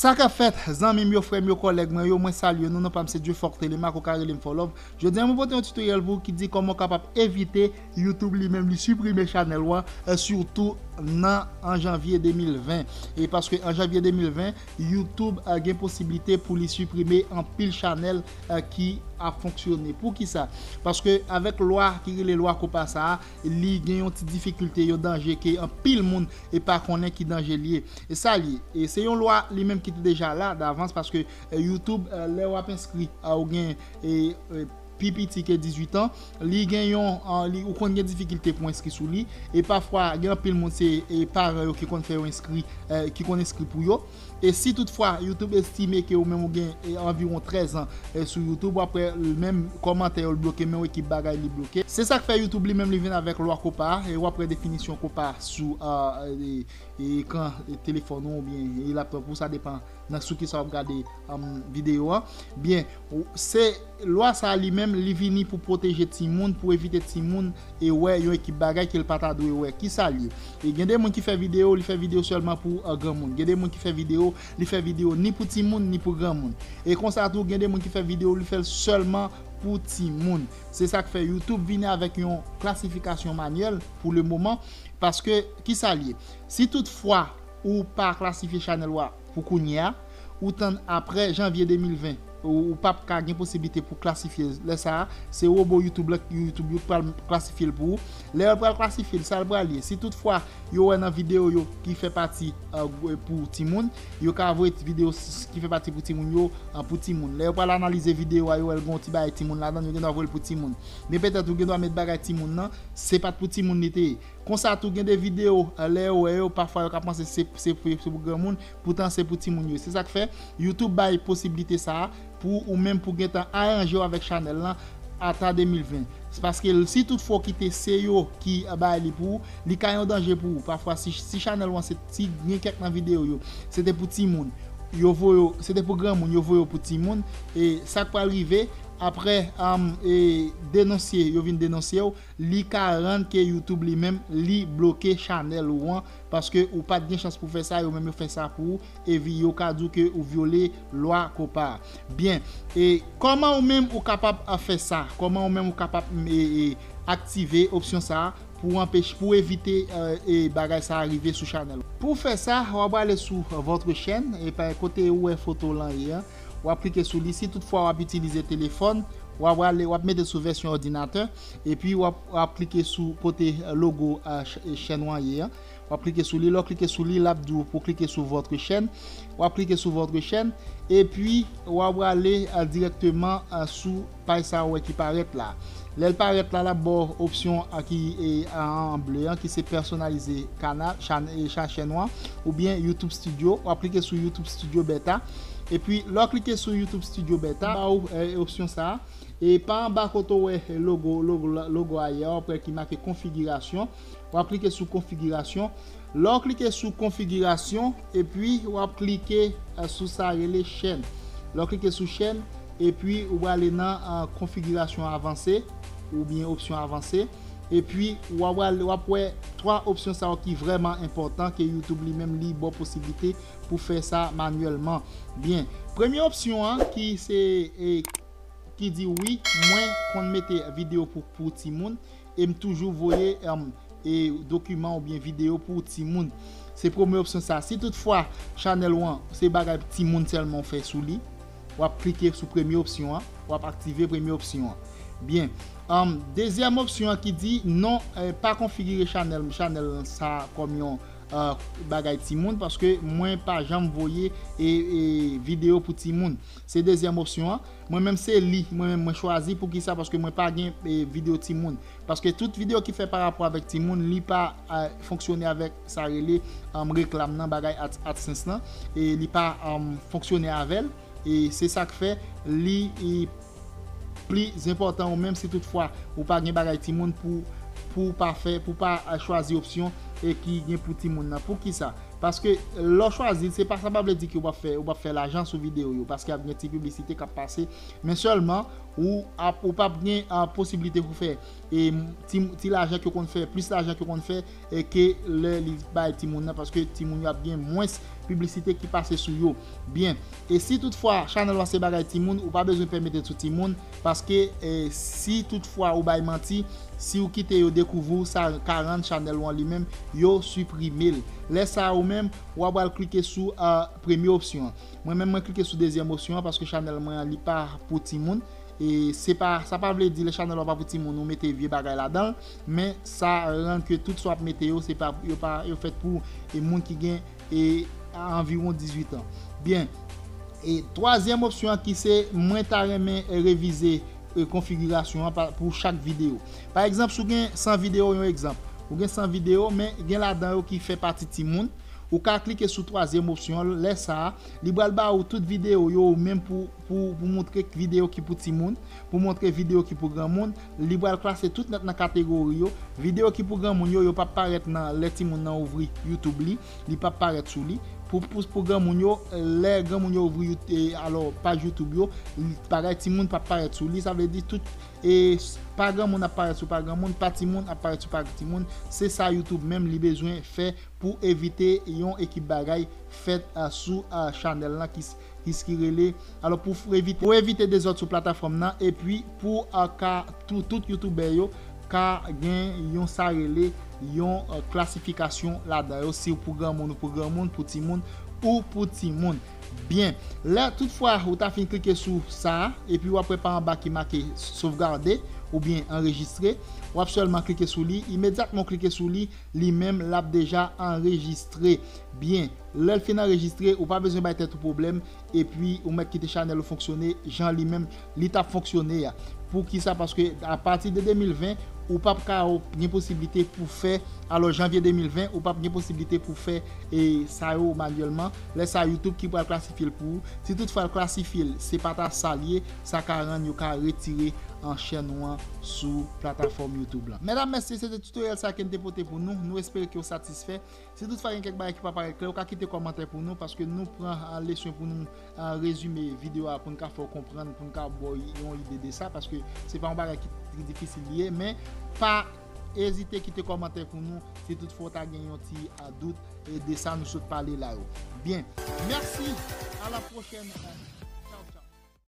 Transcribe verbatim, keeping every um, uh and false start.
Sa k ap fèt, zanmi m yo, frè m yo, kòlèg mwen yo, mwen salye nou, non pa m se Dieufork Telemaque, ou ka rele m Fò Love. Jodi a, mwen pote yon tutoriel pou ou ki di kòman w kapab evite YouTube li menm li siprime chanèl ou an, eh, sitou nan an janvye de mil ven. E paske an janvye de mil ven, YouTube, eh, gen posiblite pou li siprime anpil chanèl, eh, ki ap fonksyone. Poukisa? Paske avèk lwa ki rele lwa COPPA sa a, li gen yon ti difikilte, yon danje ke anpil moun e pa konnen ki danje li ye. E sa li ye. E se yon lwa li menm ki te deja la davans paske, eh, YouTube, eh, lè w ap enskri, eh, ou gen, eh, eh, pi piti ke dizuit an, li gen yon, eh, li, ou konn gen difikilte pou enskri sou li. E pafwa, gen anpil moun se, eh, paran yo ki konn fè yo enskri, eh, ki konn enskri pou yo. E si toutfwa YouTube estime ke ou menm ou gen, eh, anviwon trèz an, eh, sou YouTube, w ap wè menm kòmantè yo l bloke, menm ekip bagay li bloke. Se sa k fè YouTube li menm li vin avèk lwa COPPA a, e w ap wè definisyon COPPA sou, eh, eh, e ekran, e telefòn ou oubyen e laptòp ou, sa depann nan sou kisa w ap gade, um, videyo an. Byen, ou, se lwa sa a li menm, li vini pou pwoteje timoun, pou evite timoun e wè yon ekip bagay ke l pa ta dwe wè. Kisa l ye? E gen de moun ki fè videyo, li fè videyo sèlman pou, uh, granmoun. Gen de moun ki fè videyo, li fè videyo ni pou timoun, ni pou granmoun. E konsa tou, gen de moun ki fè videyo, li fè l sèlman pou timoun. Se sa k fè YouTube vini avèk yon klasifikasyon manyèl pou le moman, paske kisa l ye? Si toutfwa ou pa klasifye chanèl ou a pou kounye a, ou tann apre janvye de mil ven, ou, ou p ap ka gen posiblite pou klasifye l. Lè sa a, se wobo YouTube la, YouTube yo pral klasifye l pou ou. Lè yo pral klasifye l, sa l pral ye? Si toutfwa yo wè nan videyo yo ki fè pati, eh, pou timoun, yo ka voye videyo s-, ki fè pati pou timoun yo, eh, pou timoun. Lè yo pral analize videyo a, yo wè l gen yon ti bagay timoun ladan l, yo gen dwa voye l pou timoun. Men petèt ou gen dwa met bagay timoun nan, se pa t pou timoun li te ye. Konsa tou, gen de videyo, eh, lè yo wè yo, pafwa yo ka panse se, se, se pou granmoun, poutan se pou timoun yo. Se sa k fè YouTube bay posiblite sa a pou ou menm pou gentan aranje w avèk chanèl lan ata de mil ven. Se paske l, si toutfwa w kite se yo ki, eh, bay li pou ou, li ka yon danje pou ou. Pafwa, si, si chanèl ou an se ti, gen kèk nan videyo yo, se te pou timoun, yo voye w, se te pou granmoun, yo voye w pou timoun, e sa k pral rive, apre, um, e denonsye, yo vin denonsye w, li ka rann ke YouTube li menm, li bloke chanèl ou an, paske ou pa t gen chans pou fè sa, yo menm yo fè sa pou ou, epi yo ka di w ke ou vyole lwa COPPA a. Byen, e kòman ou menm ou kapab, a, fè sa? Kòman ou menm ou kapab, e, e, aktive opsyon sa a pou anpeche, pou evite, e, e, bagay sa a rive sou chanèl ou? Pou fè sa, w ap prale sou, e, Votre Chaîne, e pa kote ou wè foto lan ye an, w ap klike sou li. Si toutfwa w ap itilize telefòn, w ap prale, w ap mete sou vèsyon òdinatè, epi w ap, w ap klike sou kote, e, logo, e, ch-, e, chèn ou an ye an. W ap klike sou li. Lè w klike sou li, l ap di w pou w klike sou Votre Chaîne. W ap klike sou Votre Chaîne. Epi, w ap prale, e, dirèkteman, e, sou paj sa ou wè ki parèt la. Lè l parèt la, l ap ba w opsyon, e, ki, e, an ble an, ki se pèsonalize kanal, chan-, e, cha-, chèn ou an, oubyen YouTube Studio. W ap klike sou YouTube Studio Beta. Epi, lè w klike sou YouTube Studio Beta, ba w, e, opsyon sa a. E pa anba kote w wè logo, logo, logo a ye a, w ap wè ki make konfigirasyon. W ap klike sou konfigirasyon. Lè w klike sou konfigirasyon, epi w ap klike, e, sou sa rele chèn. Lè w klike sou chèn, epi ou prale nan, e, konfigirasyon avanse, oubyen opsyon avanse. Epi w ap prale, w ap wè twa opsyon sa yo ki vrèman enpòtan ke YouTube li menm li ba w posiblite pou fè sa manyèlman. Byen, premye opsyon an ki se, e, ki di wi, mwen konn mete videyo pou, pou timoun, e m toujou voye, em, e dokiman oubyen videyo pou timoun. Se premye opsyon sa. Si toutfwa chanèl ou an se bagay timoun sèlman ou fè sou li, w ap klike sou premye opsyon an, w ap aktive premye opsyon an. Byen. Em, dezyèm opsyon an ki di non, e, pa konfigire chanèl, chanèl sa kòm yon, e, bagay timoun, paske mwen pa janm voye, e, e, videyo pou timoun. Se dezyèm opsyon an. Mwen menm se li, mwen menm mwen chwazi. Poukisa? Paske mwen pa gen, e, videyo timoun. Paske tout videyo ki fè pa rapò avèk timoun, li pa, e, fonksyone avèk sa rele, em, reklam nan, bagay Ad-, AdSense lan. E li pa, em, fonksyone avè l. E se sa k fè li, e, pli enpòtan ou menm si toutfwa ou pa gen bagay timoun pou, pou w pa fè, pou w pa, e, chwazi opsyon, e, ki gen pou timoun nan. Poukisa? Paske lè w chwazi l, se pa, sa pa vle di ke w p ap fè, w p ap fè lajan sou videyo yo, paske ap gen ti piblisite k ap pase, men sèlman ou ap, ou p ap gen uh, posiblite pou fè e ti, ti lajan ke w konn fè, plis lajan ke w konn fè e ke lè li bay timoun nan, paske timoun yo ap gen mwens piblisite ki pase sou yo. Byen, e si toutfwa chanèl ou an se bagay timoun, ou pa bezwen pè mete sou timoun, paske e, si toutfwa ou bay manti, si ou kite yo dekouvri w, sa ka rann chanèl ou an li menm, yo siprime l. Lè sa a ou menm, w ap al klike sou uh, premye opsyon an. Mwen menm, mwen klike sou dezyèm opsyon an paske chanèl mwen an, li pa pou timoun. E se pa, sa pa vle di lè chanèl ou pa pou timoun, ou mete vye bagay ladan l, men sa rann ke tout sa w ap mete yo, se pa, yo pa, yo fèt pou e moun ki gen e anviwon dizuit an. Byen, e twazyèm opsyon an ki se mwen ta renmen e, revize e, konfigirasyon an pa, pou chak videyo. Pa egzanp, si w gen san videyo, yon egzanp, ou gen san videyo, men gen ladan yo ki fè pati timoun, ou ka klike sou twazyèm opsyon an, lè sa a, li pral ba ou tout videyo yo ou menm pou, pou, pou montre videyo ki pou timoun, pou montre videyo ki pou granmoun, li pral klase tout nèt nan kategori yo. Videyo ki pou granmoun yo, yo p ap parèt nan lè timoun nan ouvri YouTube li, li p ap parèt sou li. Pou, pou, pou granmoun yo, lè granmoun yo ouvri You- e, alò paj YouTube yo, li- bagay timoun p ap parèt sou li. Sa vle di tout e pa granmoun ap parèt sou pa granmoun, pa timoun ap parèt sou pa timoun. Se sa YouTube menm li bezwen fè pou evite yon ekip bagay fèt a, sou a, chanèl lan ki, ki, ki rele. Alò pou f- evite, pou evite dezòd sou platafòm nan, epi pou a, ka tou, tout youtubè yo ka gen yon sa rele yon a, klasifikasyon ladan yo, si w pou granmoun ou pou granmoun, pou timoun ou pou timoun. Byen, lè toutfwa ou ta fin klike sou sa a, epi w ap wè pa anba ki make sovgade oubyen anrejistre, w ap sèlman klike sou li. Imedyatman w klike sou li, li menm l ap deja anrejistre. Byen, lè l fin anrejistre, ou pa bezwen bay tèt ou pwoblèm, epi ou mèt kite chanèl ou fonksyone jan li menm li t ap fonksyone a. Poukisa? Paske apati de de mil ven, ou p ap ka gen posiblite pou fè, alò janvye de mil ven, ou p ap gen posiblite pou fè e sa yo manyèlman. Lè sa a, YouTube ki pral klasifye l pou ou. Si toutfwa l klasifye l, se pa ta sa l ye, sa ka rann yo ka retire an chèn ou an sou platafòm YouTube lan. Medam, mesye, se te tutoriel sa ke n te pote pou nou. Nou espere ke w satisfè. Si toutfwa gen kèk bagay ki pa parèt klè, ou ka kite kòmantè pou nou, paske nou pran a, lesyon pou nou a, rezime videyo a, pou n ka fè w konprann, pou n ka ba w yon ide de sa, paske se pa yon bagay ki, ki difisil li ye, men pa ezite kite kòmantè pou nou si toutfwa w ta gen yon ti a, dout e, de sa nou sot pale la yo. Byen, mèsi, a la pwochèn.